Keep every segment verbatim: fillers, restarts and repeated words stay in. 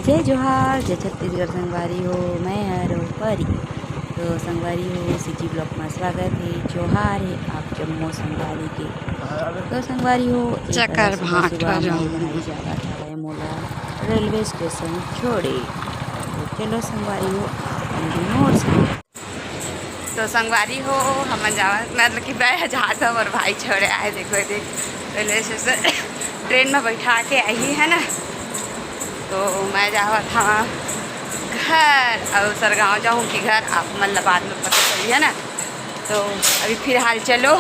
जय जोहार, जय छत्तीसगढ़ संगवारी हो, मैं हर परी। तो संगवारी हो, CG vlog में स्वागत है। जोहार है आप जम्मो संगवारी के। तो संगवारी हो, एक चक्कर सुबह भाट सुबह हो जाऊँ। मोर भाई जावत हवय मोला रेलवे स्टेशन छोड़े। तो चलो संगवारी हो, आप मन भी मोर साथ। तो संगवारी हो, हमन जावत, मतलब कि मैं जात हव, मोर भाई छोड़े आए, देखो, देख, रेलवे स्टेशन ट्रेन में बैठा के आही, है ना। तो मैं जावत हव घर, अउ सरगांव जाहूँ कि घर, आप मन ला बाद में पता चली, है ना। तो अभी फिलहाल चलो,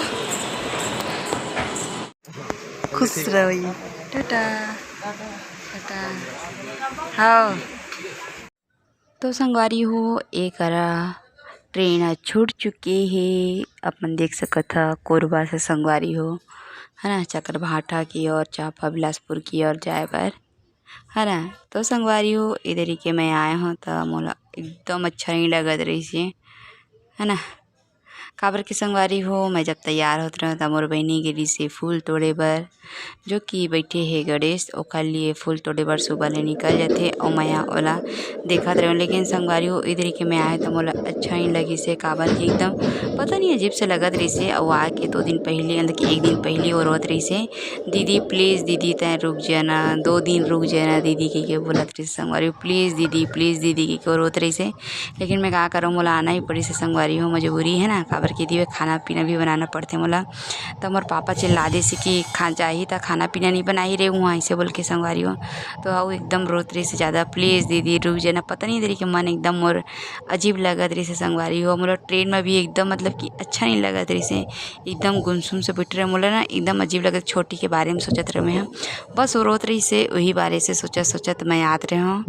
खुश रहो, टाटा, टाटा। हाँ। तो संगवारी हो, ए करा ट्रेन ह छूट चुके हे। अपन देख सकत ह कोरबा से संगवारी हो, है ना, चकरभाटा की ओर, चांपा बिलासपुर की ओर जाए बर, है ना। तो संगवारी हो, इधर ही के मैं आए हूँ, तो मोला एकदम अच्छा नहीं लगत रहिस हे, है ना। काबर के संगवारी हो, मैं जब तैयार होत रहेंव, त मोर बहिनी गे रहिस हे फूल तोड़े बर, जो कि बैठे हे गणेश, ओकर लिए फूल तोड़े बर सुबह ले निकल जथे, अउ मैं ह ओला देखत रहेंव। लेकिन संगवारी हो, इधर के मैं आए त मोला अच्छा नहीं लगिस हे, काबर कि एकदम पता नहीं अजीब से लगत रहिस हे। अउ आके दो दिन पहले, मतलब कि एक दिन पहले वो रोत रहिस हे, "दीदी please दीदी तैं रुक जाना, दो दिन रुक जाना दीदी," कहिके बोलत रहिस हे संगवारी हो, "please दीदी, please दीदी," कहिके वो रोत रहिस हे। लेकिन मैं का करूँ, मोला आना ही पड़िस हे संगवारी हो, मजबूरी है ना, काबर कि दिवे खाना पीना भी बनाना पड़थे मोला। तो मोर पापा चिल्ला देस हे कि खा जाही त खाना पीना नहीं बनाही रे उहाँ, ऐसे बोल के संगवारी हो। तो अउ एकदम रोत रहिस हे ज़्यादा, "please दीदी रुक जाना।" पता नहीं दीदी के मन एकदम मोर अजीब लगत रहिस हे संगवारी हो। मोला ट्रेन में भी एकदम, मतलब कि अच्छा नहीं लगत रहिस हे, एकदम गुमसुम से बैठ रहे, मोला ना एकदम अजीब लगत, छोटी के बारे में सोचत रहे मैं ह। बस वो रोत रहिस हे, वही बारे से सोचत सोचत मैं आत रहे हूँ।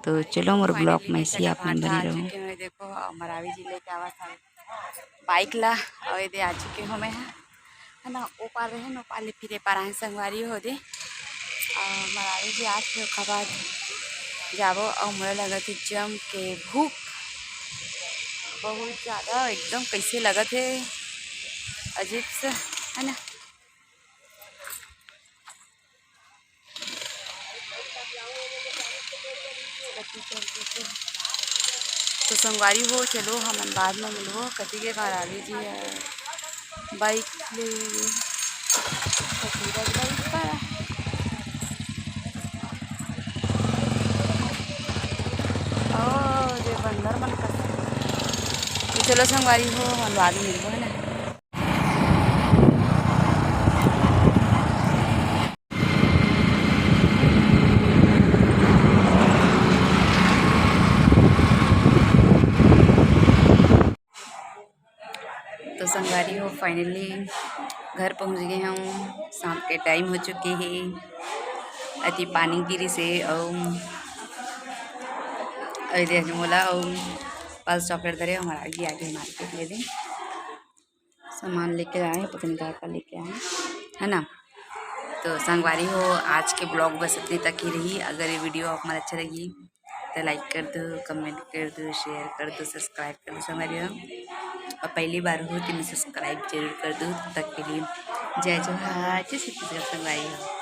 तो चलो मोर vlog में ऐसे ही आप मन बने रहो। देखो, मरावी जी लेके आवा था बाइक ला, अउ एदे आ चुके हो मैं ह, है ना। ओ पार रहे न, ओ पार ले फिर ए पार आए संगवारी हो दे। अउ मरावी जी आज फिर ओखर बाद जाबो, अउ मोला लगत हे जम के भूख बहुत ज़्यादा, एकदम कैसे लगत हे अजीब से, है ना। तो संगवारी हो, चलो हमन बाद में मिलबो। कति के घर आवे जी है, बाइक ले कति के बाइक पर। ओ, ये बंदर मन का। तो चलो संगवारी हो, हमन बाद में मिलबो, है ना। तो संगवारी हो, finally घर पहुंच गए हम। शाम के time हो चुके हे। अति पानी गिरिस हे अउ, अउ दे मोला अउ पास chocolate धरे, हमर आगे आगे market ले दे। सामान लेके आए, पता नहीं का का लेके आए, है ना। तो संगवारी हो, आज के vlog बस इतने तक ही रही। अगर ये video आप मन अच्छा लगी तो like कर दो, comment कर दो, share कर दो, subscribe कर दो संगवारी हो। और पहली बार हो तो मैं subscribe जरूर कर दो। तब तक के लिए जय जोहार, जय छत्तीसगढ़ संगवारी हो।